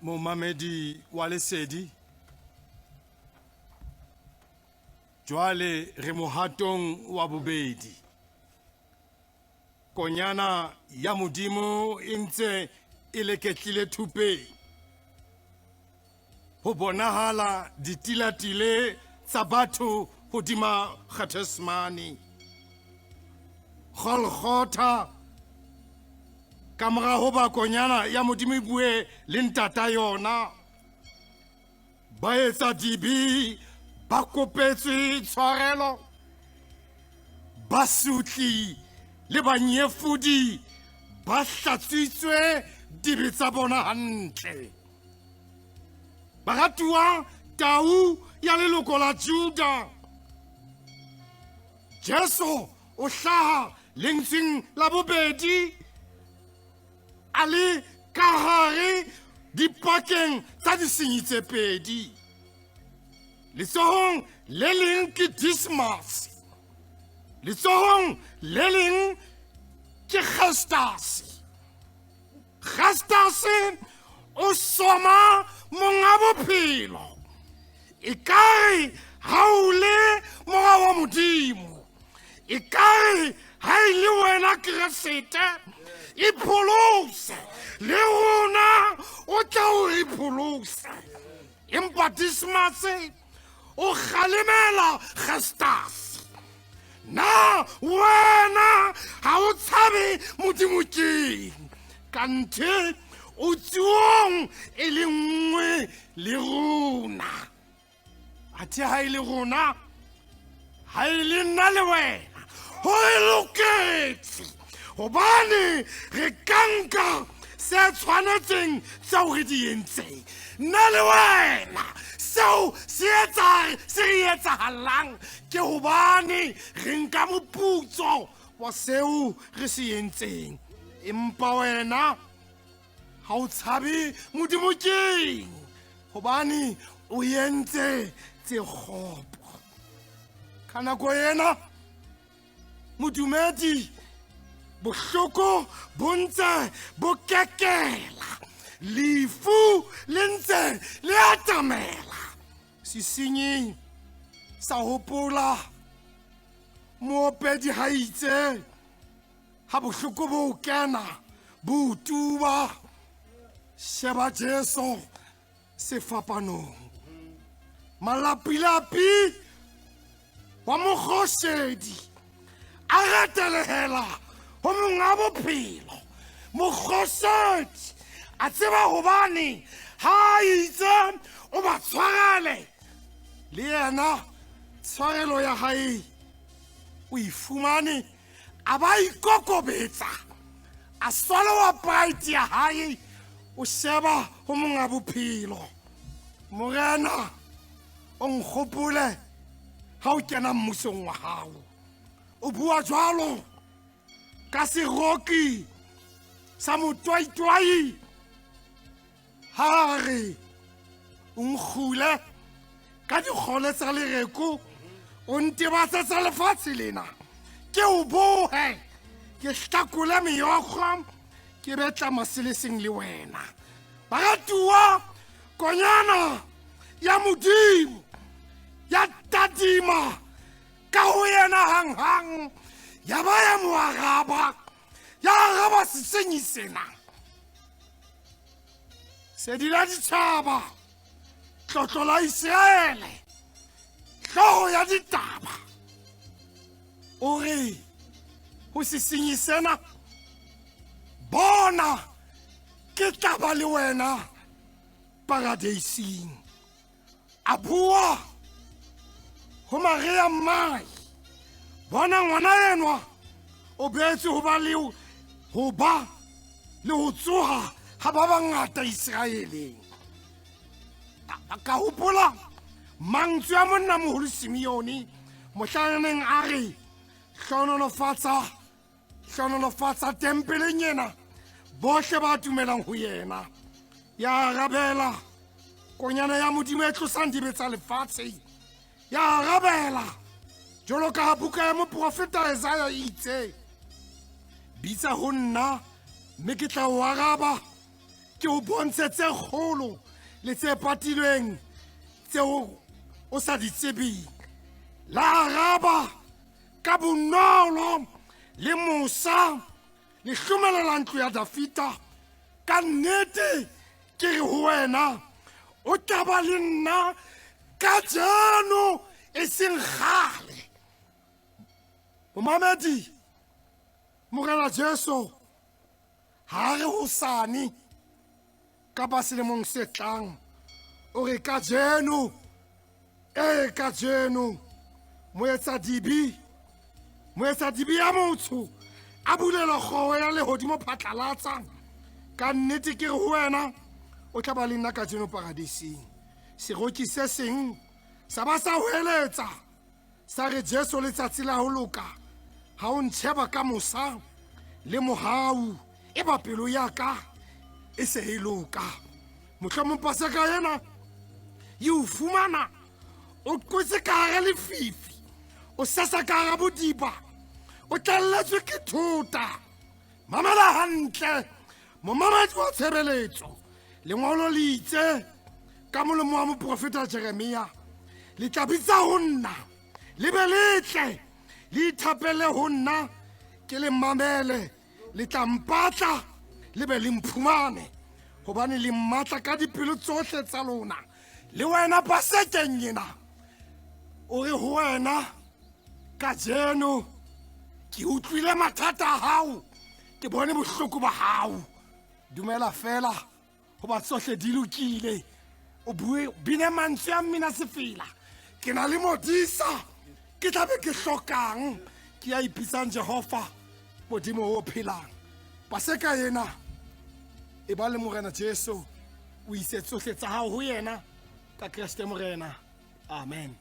Momamedi wa lesedi, jwale re mohatong wa bobedi. Konyana ya Modimo e ntse e leketlile thupeng. Ho bonahala ditilatile tsa batho hodima Gethsemane. Golgotha ka mora hoba konyana ya Modimo e bue le ntata yona. Ba etsa dibe ba kopetswe tshwarelo. Basotli le banyefodi ba hlatswitswe dibe tsa bona hantle. Baratuwa tau ya leloko la Juda. Jesu o hlaha lentsweng la bobedi a le ka gare dipakeng tsa disenyi tse pedi. Letsohong le leng ke Dismas, letsohong le leng ke Gestasi. Gestasi o soma monga bophelo e kare ha o le mora wa Modimo, e kare ha e le wena Keresete, ipholose le rona o tla o re pholose. Empa Dismase o kgalemela Gestasi, na wena ha o tshabe Modimo keng? Kanthe o tsuong e le nngwe le rona. Athe ha e le rona, ha e le nna le wena, ho re loketse, hobane re ka nka se tshwanetseng tseo re di entseng. Nna le wena, seo se etsa se re etsahallang ke hobane re nka moputso wa seo re se entseng. Empa wena ha o tshabe Modimo keng? Hobane o entse tse kgopo. Ka nako ena modumedi bohloko bo ntse bo kekela, lefu le ntse le atamela. Sesenyi sa hopola moopedi ha itse ha bohloko bo kena bo tuba, sheba Jesu sefapanong. Malapilapi wa mokgošedi a retelehela ho monga bophelo. Mokgošedi a tseba hobane ha a itse o ba tshwarele, le yena tshwarelo ya hae o e fumane. A ba ikokobetsa, a swalowa pride ya hae, o sheba ho monga bophelo. Morena, o nkgopole ha o kena mmusong wa hao. O bua jwalo ka seroki sa motwaitwai ha re o nkgule ka dikgole tsa lereko, o ntebatse tsa lefatshe lena, ke o bohe, ke hlakole meokgo, ke betla maseleseng le wena. Baratuwa, konyana ya Modimo ya tadima ka ho yena hanghang, ya ba ya mo araba, ya araba sesenyi sena. Sedi la ditjhaba, tlotlo la Iseraele, hlooho ya ditaba, o re ho sesenyi sena, bona ke tla ba le wena paradeising. A bua ho Maria mmae, bona ngwana enwa o beetswe ho ba le ho ba le ho tsoha ha ba bangata Iseraeleng. Ka hopola mantswe a monnamoholo Simeone mohla a neng a re hlohonolofatsa, hlohonolofatsa tempeleng ena bohle ba dumelang ho yena. Ya arabela konyana ya Modimo e tlosang dibe tsa lefatshe. Ya arabela jwalo ka ha buka ya moprofeta Isaiah e itse, bitsa ho nna mme ke tla o araba, Ke o bontshe tse kgolo le tse patilweng tseo o sa di tsebeng. La araba ka bonolo le mosa le hlomelela ntlo ya Dafita. Ka nnete ke re ho wena, o tla ba le nna kajeno e seng kgale. Momamedi, Morena Jesu ha re hosane kapa selemong se tlang, o re kajeno, ee kajeno, moetsadibe, moetsadibe ya motsho a bulela kgoro ya lehodimo phatlalatsa. Ka nnete ke re ho wena, o tla ba le nna kajeno paradising. Seroki se seng sa ba sa hweletsa sa re, Jesu letsatsi la ho loka, ha o ntšheba ka mosa le mohau, e ba pelo ya ka e se e loka. Mohlomong paseka ena e o fumana o qotse ka hara lefifi, o sesa ka hara bodiba, o tlalletswe ke thota. Mamela hantle, momamedi wa tshebeletso. Lengolo le itse ka molomo wa moprofeta Jeremia, le tla bitsa ho nna, le be le tle le ithapele ho nna, ke le mamele. Le tla mpatla, le be le mphumane, hobane le mmatla ka dipelo tsohle tsa lona. Le wena pasekeng ena, o re ho wena kajeno, ke utlwile mathata a hao, ke bone bohloko ba hao. Dumela fela hoba tsohle di lokile. O bue bine mantswe a mmina sefela, ke na le modisa, ke tla be ke hlokang, ke ya ipitsang Jehova Modimo o phelang. Paseka ena e ba le Morena Jesu, o ise tsohle tsa hao ho yena ka Kreste Morena. Amen.